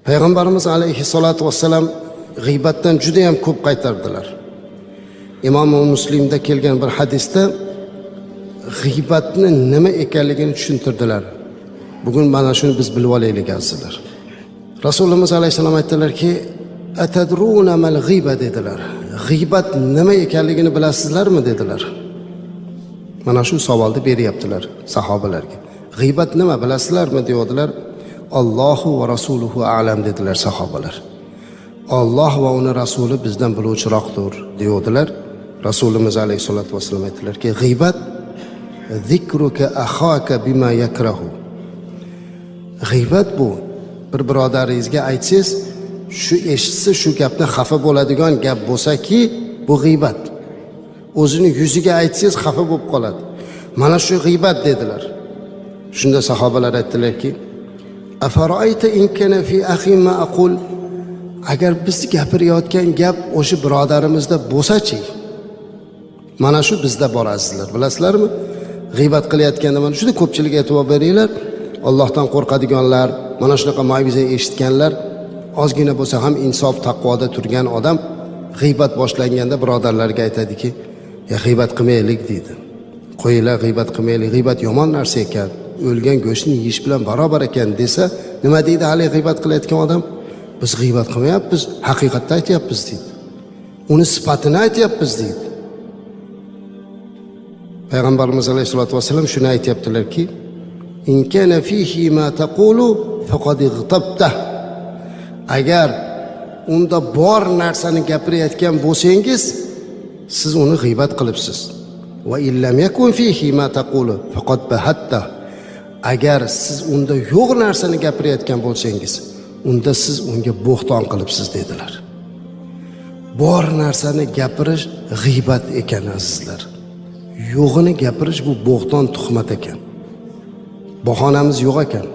Payg'ambarimiz alayhissalotu vassalam g'iybatdan juda ham ko'p qaytardilar. Imom Muslimda kelgan bir hadisda g'iybatni nima ekanligini tushuntirdilar. Bugun mana shuni biz bilib olaylik, azizlar. Rasulimiz alayhissalom aytdilarki: "Atadruna mal g'iyba?" dedilar. G'iybat nima ekanligini bilasizlarmi, dedilar. Mana shu savolni beryaptilar sahobalarga. G'iybat nima, bilasizlarmi, deyodilar. "Allohu va rasuluhu a'lam", dedilar sahobalar. Alloh va uni rasuli bizdan biluvchiroqdir, deyodilar. Rasulimiz alayhissalotu vassalam aytdilarki: "G'iybat zikruka axoka bima yakrahu." G'iybat bu bir birodaringizga aytsangiz, shu eshitsa, shu gapdan xafa bo'ladigan gap bo'lsaki, bu g'iybat. O'zini yuziga aytsangiz, xafa bo'lib qoladi. Mana shu g'iybat, dedilar. Shunda sahobalar aytdilarki: "Afaroayta in kana fi axi ma aqul?" Agar biz gapirayotgan gap o'sha birodarimizda bo'lsachi? Mana shu bizda bor, azizlar, bilasizlarmi? G'iybat qilayotganda mana juda ko'pchilik, e'tibor beringlar, Allohdan qo'rqadiganlar, mana shunaqa mav'iza eshitganlar, ozgina bo'lsa ham insof, taqvoda turgan odam g'iybat boshlanganda birodarlarga aytadiki: "Ya, g'iybat qilmaylik", deydi. "Qo'yinglar, g'iybat qilmaylik, g'iybat yomon narsa ekan, o'lgan go'shtni yeyish bilan barobar ekan", desa, nima deydi haligi g'iybat qilayotgan odam? "Biz g'iybat qilmayapmiz, haqiqatni aytyapmiz", deydi. "Uni sifatini aytyapmiz", deydi. Payg'ambarimiz alayhissalotu vassalam shuni aytyaptilarki: "In kana fihi ma taqulu faqad ig'tabta." Agar unda bor narsani gapirayotgan bo'lsangiz, siz uni g'iybat qilibsiz. "Va illam yakun fihi ma taqulu faqad bahatta." Agar siz unda yo'q narsani gapirayotgan bo'lsangiz, unda siz unga bo'xton qilibsiz, dedilar. Bor narsani gapirish g'iybat ekan, azizlar. Yo'g'ini gapirish bu bo'xton, tuhmat ekan. Bahonamiz yo'q ekan.